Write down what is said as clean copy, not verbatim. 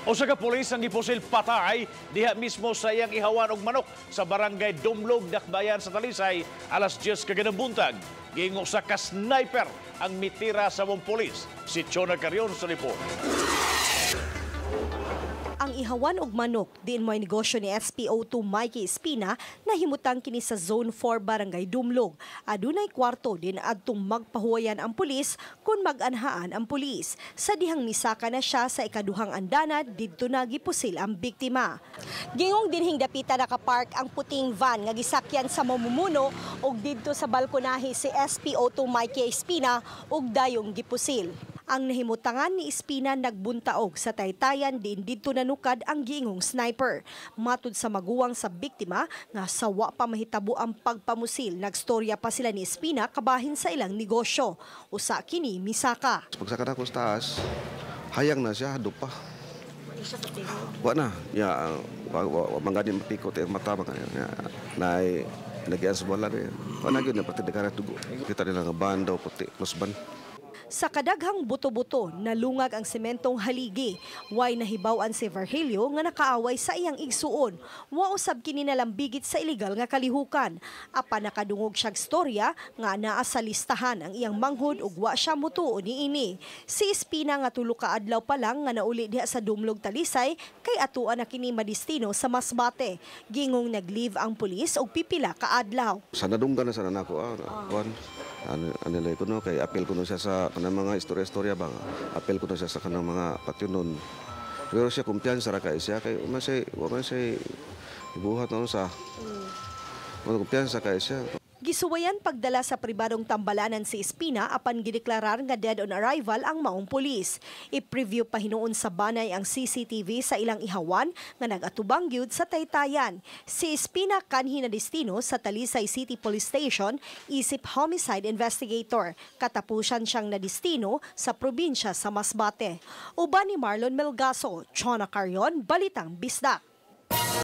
Usa ka pulis ang gipusil patay diha mismo sa iyang ihawan og manok sa Barangay Dumlog, Dakbayan sa Talisay, alas 10 kaganang buntag. Giingon, usa ka sniper ang mitira sa mong pulis. Si Chona Carion sa report. Ang ihawan og manok diin mo'y negosyo ni SPO2 Mikey Espina nahimutang kini sa Zone 4, Barangay Dumlog. Adunay kwarto din adtong magpahuwayan ang pulis kung mag-anhaan ang pulis. Sa dihang misaka na siya sa ikaduhang andana, didto na gipusil ang biktima. Gingong dinhing dapita nakapark ang puting van nga gisakyan sa mamumuno ug didto sa balkonahe si SPO2 Mikey Espina ug dayong gipusil. Ang nahimutangan ni Espina nagbuntaog sa taytayan din didto nanukad ang giingong sniper. Matud sa maguwang sa biktima nga sa wa pa mahitabo ang pagpamusil, nagstorya pa sila ni Espina kabahin sa ilang negosyo. Usa kini misaka. Pagsaka nako sa taas, hayang na siya, hadop pa. Wa na. Ya, wa, wa, wa mangani mapikot ang mata mga ya, na nagian sa bola rin. Wa na gyud na pati daghan dugo. Kita nila nga ban daw puti plus ban. Sa kadaghang buto-buto, nalungag ang sementong haligi. Way nahibaw-an si Virgilio nga nakaaway sa iyang igsuon. Wa usab kini nalambigit sa ilegal nga kalihukan. Apan nakadungog siyag storya nga naa sa listahan ang iyang manghod ug wa siya mutuo niini. Si Espina nga 3 ka adlaw pa lang nga nauli diha sa Dumlog, Talisay kay atuan na kini madistino sa Masbate. Gingong nag-leave ang pulis og pipila ka adlaw. Sa nadunggan na sana nako ah, kuan. Ano ano ko no kay apil ko no siya sa kanang mga istorya-istorya ba. Apil ko no siya sa kanang mga patyonon. Pero siya kumpiyansa ra kay siya kay man siya wa man siya ibuhat no sa. Wala kumpiyansa kay siya. Gisuwayan pagdala sa pribadong tambalanan si Espina apan gideklarar nga dead on arrival ang maong pulis. I-preview pa hinuon sa banay ang CCTV sa ilang ihawan nga nag-atubang gyud sa taytayan. Si Espina kanhi na destino sa Talisay City Police Station isip homicide investigator. Katapusan siyang nadestino sa probinsya sa Masbate. Uban ni Marlon Melgaso, Chona Carion, Balitang Bisdak.